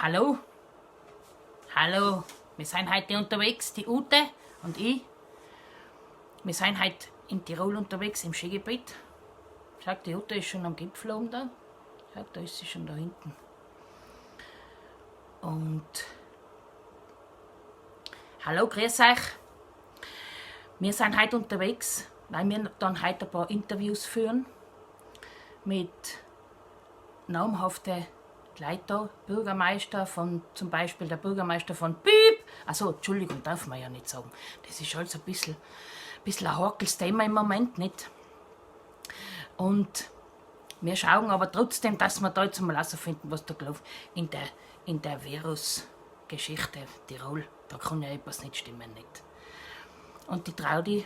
Hallo? Hallo, wir sind heute unterwegs, die Ute und ich. Wir sind heute in Tirol unterwegs, im Skigebiet. Schau, die Ute ist schon am Gipfel oben da. Schau, da ist sie schon da hinten. Und hallo, grüß euch. Wir sind heute unterwegs, weil wir dann heute ein paar Interviews führen mit namhaften Leuten, Bürgermeister von, zum Beispiel der Bürgermeister von Piep. Also Entschuldigung, darf man ja nicht sagen. Das ist alles ein bisschen ein heikles Thema im Moment, nicht? Und wir schauen aber trotzdem, dass wir da jetzt mal herausfinden, was da gelaufen in der Virus-Geschichte Tirol. Da kann ja etwas nicht stimmen, nicht? Und die Traudi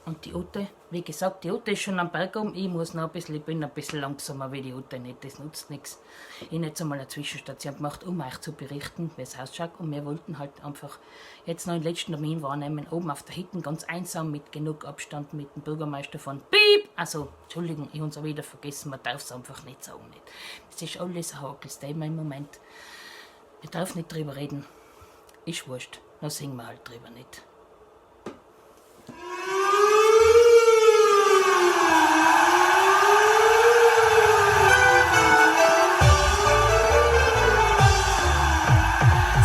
und die Ute, wie gesagt, die Ute ist schon am Berg oben, ich muss noch ein bisschen, ich bin ein bisschen langsamer wie die Ute, nicht, das nutzt nichts. Ich habe jetzt einmal eine Zwischenstation gemacht, um euch zu berichten, wie es ausschaut. Und wir wollten halt einfach jetzt noch den letzten Termin wahrnehmen, oben auf der Hütte, ganz einsam, mit genug Abstand mit dem Bürgermeister von Piep. Also, Entschuldigung, ich habe es auch wieder vergessen, man darf es einfach nicht sagen. Nicht. Das ist alles ein heikles Thema im Moment. Ich darf nicht drüber reden. Ist wurscht, dann singen wir halt drüber nicht.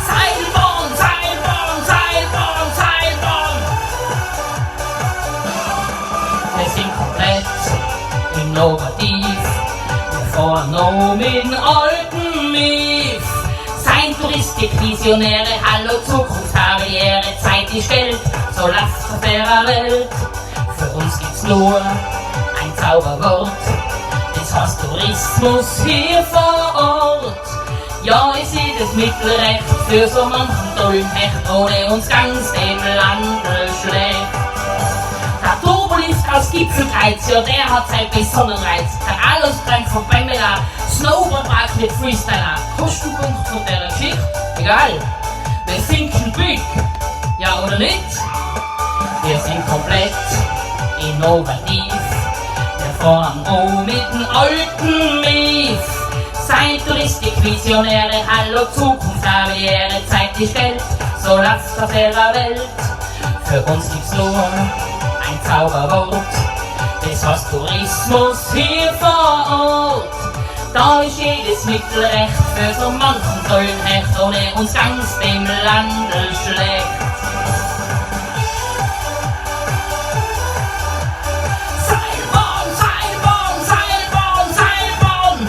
Seilbahn, Seilbahn, Seilbahn, Seilbahn. Wir sind komplett innovativ. Wir fahren noch mit dem alten Mief. Sein Touristikvisionäre, hallo Zukunft, habe die Ehre, Zeit ist Geld, so läuft's auf der Welt. Für uns gibt's nur ein Zauberwort, das heißt Tourismus hier vor Ort. Ja, ich seh das Mittel recht für so manchen tollen Hecht, ohne uns gang's dem Landl schlecht. Der Turbolift aus Gipfelkreuz, ja der hat seinen besonderen Reiz. Der Aluskrank von Pamela, Snowboardpark mit Freestyler. Kostenpunkt von der Geschichte? Egal. Wir sinken big. Ja oder nicht? Wir sind komplett innovativ. Wir fahren um mit dem alten Mief. Seid Touristikvisionäre, hallo Zukunft, habe die Ehre, Zeit ist Geld, so läuft's auf der Welt. Für uns gibt's nur ein Zauberwort, das heißt Tourismus hier vor Ort. Da ist jedes Mittel recht für so manchen tollen Hecht, ohne uns gang's dem Landl schlecht. Seilbahn, Seilbahn, Seilbahn, Seilbahn.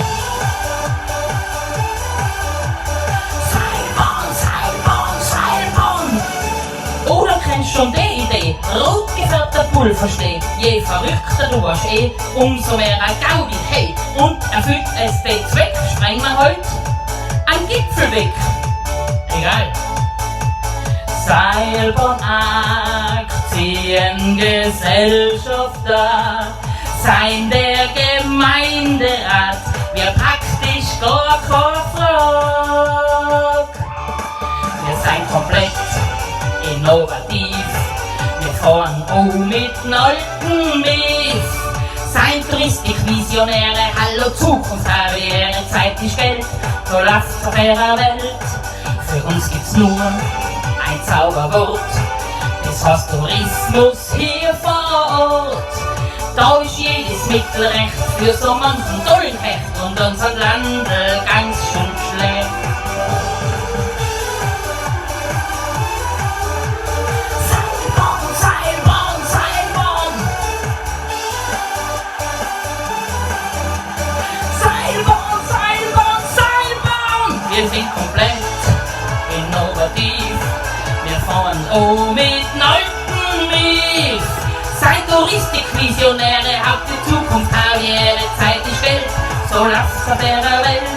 Seilbahn, Seilbahn, Seilbahn. Oder kennst schon die Idee? Rot gefärbter Pulverschnee. Je verrückter du warst eh, umso mehr ein Gaudi, hey. Und erfüllt es den Zweck, sprengen wir heut einen Gipfel weg. Egal. Seilbahn Aktiengesellschafter, sein der Gemeinderat, wir praktisch gar keine Frage. Wir sind komplett innovativ, wir fahren um mit dem alten Mief. Sein Touristikvisionäre, hallo Zukunft, habe die Ehre, Zeit ist Geld, so läuft's auf der Welt. Für uns gibt's nur ein Zauberwort, das heißt Tourismus hier vor Ort. Da ist jedes Mittel recht für so manchen tollen Hecht und unseren Landl ganz schon schlecht. Seilbahn, Seilbahn, Seilbahn. Seilbahn, Seilbahn, Seilbahn. Wir sind komplett innovativ. Wir fahren um mit dem alten Mief. Seid Touristikvisionäre, habt die Zukunft, habe die Ehre, Zeit ist Geld, so läuft's auf der Welt.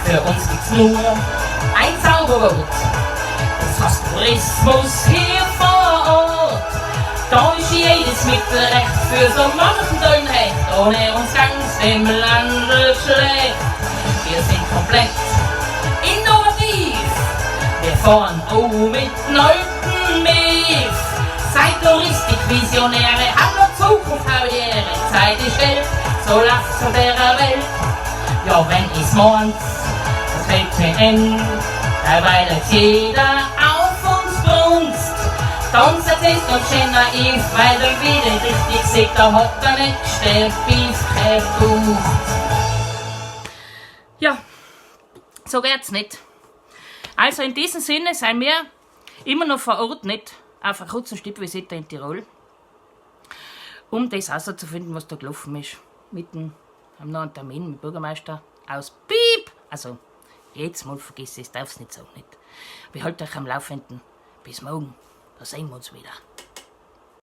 Für uns gibt's nur ein Zauberwort, das heißt Tourismus hier vor Ort. Da ist jedes Mittel recht für so manchen tollen Hecht, ohne uns gang's dem Landl schlecht. Wir sind komplett innovativ, wir fahren um mit dem alten Mief. Seid Touristikvisionäre, hallo Zukunft, habe die Ehre, Zeit ist Geld, so läuft's auf der Welt. Ja, wenn ich's meint, das WTN Weil jetzt jeder auf uns brunzt. Dann seid ihr ganz schön naiv, weil der wieder richtig sieht, da hat der nächste Beef gebucht. Ja, so geht's nicht. Also in diesem Sinne sind wir immer noch vor Ort, nicht auf einer kurzen Stippvisite in Tirol, um das herauszufinden, was da gelaufen ist. Mit dem, haben noch einen Termin mit dem Bürgermeister aus Piep. Also, jetzt mal vergiss es, darf's nicht sagen, nicht. Behaltet euch am Laufenden. Bis morgen, da sehen wir uns wieder.